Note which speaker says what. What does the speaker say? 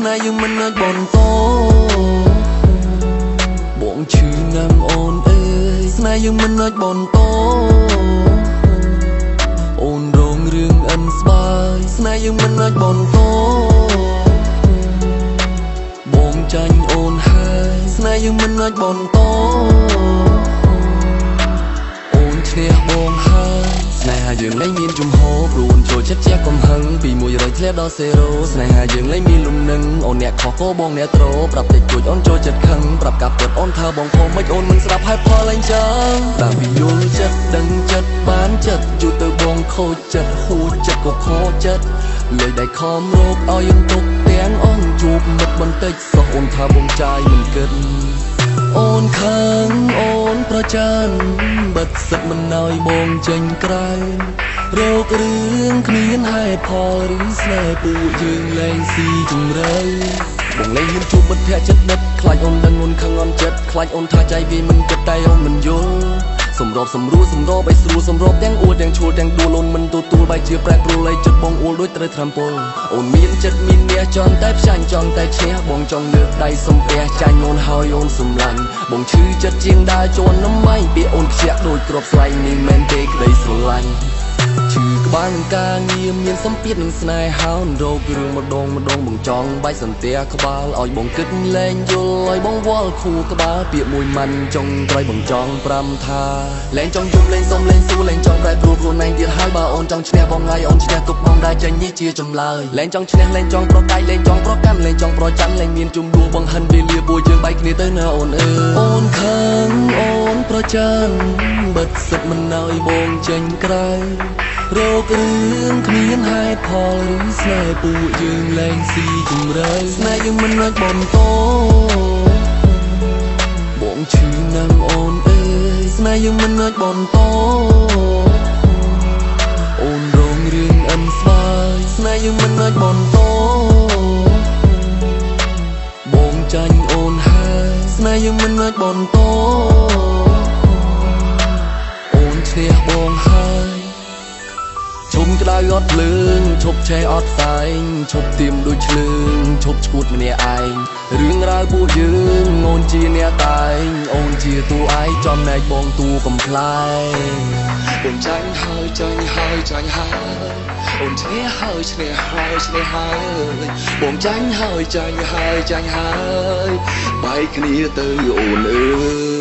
Speaker 1: ស្នេហ៍យើងមិនអាចបន្តបងឈឺណាស់អូនអើយស្នេហ៍យើងមិនអាចបន្តអូនរងរឿងអិនស្បាយស្នេហ៍យើងមិនអាចបន្តបងចាញ់អូនហើយស្នេហ៍យើងមិនអាចបន្តអូនឈ្នះបងហើយស្នេហាយើងលែងមានជំហរព្រោះអូនចូលចិត្តជាកំហឹងពី100ធ្លាក់ដល់0ស្នេហាយើងលែងមានលំនឹងអូនអ្នកខុសក៏បងអ្នកត្រប្រាប់តិចតួចអូនចូលចិត្តខឹងប្រាប់កាប់ពិតអូនថាបងខំមិនអូនមិនស្ដាប់ហើយផលលែងចឹងតាមពីយល់ចិត្តដឹងចិត្តបានចិត្តយូរទៅបងខូចចិត្តហួចចិត្តក៏ខកចិត្តលុយដែលខំរកឲ្យយើងទុកទាំងអង្គជួបមិត្តបន្តិចសោះអូនថាបងចាយមិនគិតអូនខឹងអូនប្រច័នបិទសិតមិនឲ្យបងចេញក្រៅរករឿងគ្មានហេតុផលឬស្នេហ៍ពួកយើងលែងស៊ីជម្រៅបងលែងហ៊ានជួបមិត្តភក្តិចិត្តដិតខ្លាចអូនដឹងអូនខឹងអូនចិត្តខ្លាចអូនថាចៃវាមិនគិតតែអូនមិនយល់សម្របសម្រួលសម្របឲ្យស្រួលសម្របទាំងអួតទាំងឈួលទាំងដួលអូនមិនទទួលបែរជាប្រែប្រួលឲ្យចិត្តបងអួលដូចត្រូវថ្នាំពុលអូនមានចិត្តមានអ្នកចង់តែផ្ចាញ់ចង់តែឈ្នះបងចង់លើកដៃសំពះចាញ់អូនហើយអូនសម្លាញ់បងឈឺចិត្តជាងដើរជន់នំម៉ៃពាក្យអូនខ្ជាក់ដូចគ្រាប់ស្លែងនេះមែនទេក្តីស្រឡាញ់ឈឺក្បាលនឹងការងារមានសម្ពាធនឹងស្នេហាអូនរករឿងម្ដងម្ដងបងចង់បែកសន្ទះក្បាលឲ្យបងគិតលែងយល់ឲ្យបងវល់ខួរក្បាលពាក្យមួយម៉ាន់ចុងក្រោយបងចង់ប្រាំថាលែងចង់យំលែងសុំលែងសួរលែងចង់ប្រែប្រួលខ្លួនឯងទៀតហើយបើអូនចង់ឈ្នះបងហើយអូនឈ្នះទុកបងដែរចេញនេះជាចម្លើយលែងចង់ឈ្នះលែងចង់ប្រកែកលែងចង់ប្រកាន់លែងចង់ប្រច័នលែងមានជំនួសបងហិនវេលាពួកយើងបែកគ្នាទៅណាអូនអើយអូនខឹងអូនប្រច័នបិទសិតមិនឲ្យបងចេញក្រៅរករឿងគ្មានហេតុផលឬស្នេហ៍ពួកយើងលែងស៊ីជម្រៅស្នេហ៍យើងមិនអាចបន្តបងឈឺណាស់អូនអើយស្នេហ៍យើងមិនអាចបន្តអូនរងរឿងអិនស្បាយស្នេហ៍យើងមិនអាចបន្តបងចាញ់អូនហើយស្នេហ៍យើងមិនអាចបន្តអូនឈ្នះបងហើយឈុំក្តៅអត់ភ្លើងឈប់ឆេះអត់ផ្សែងឈប់ទៀមដូចឆ្លើងឈប់ឈួតម្នាក់ឯងរឿងរ៉ាវពួកយើងអូនជាអ្នកតែងអូនជាតួឯងចំណែកបងតួកំប្លែងបងចាញ់ហើយចាញ់ហើយចាញ់ហើយអូនឈ្នះហើយឈ្នះហើយឈ្នះហើយបងចាញ់ហើយចាញ់ហើយចាញ់ហើយបែកគ្នាទៅអូនអើ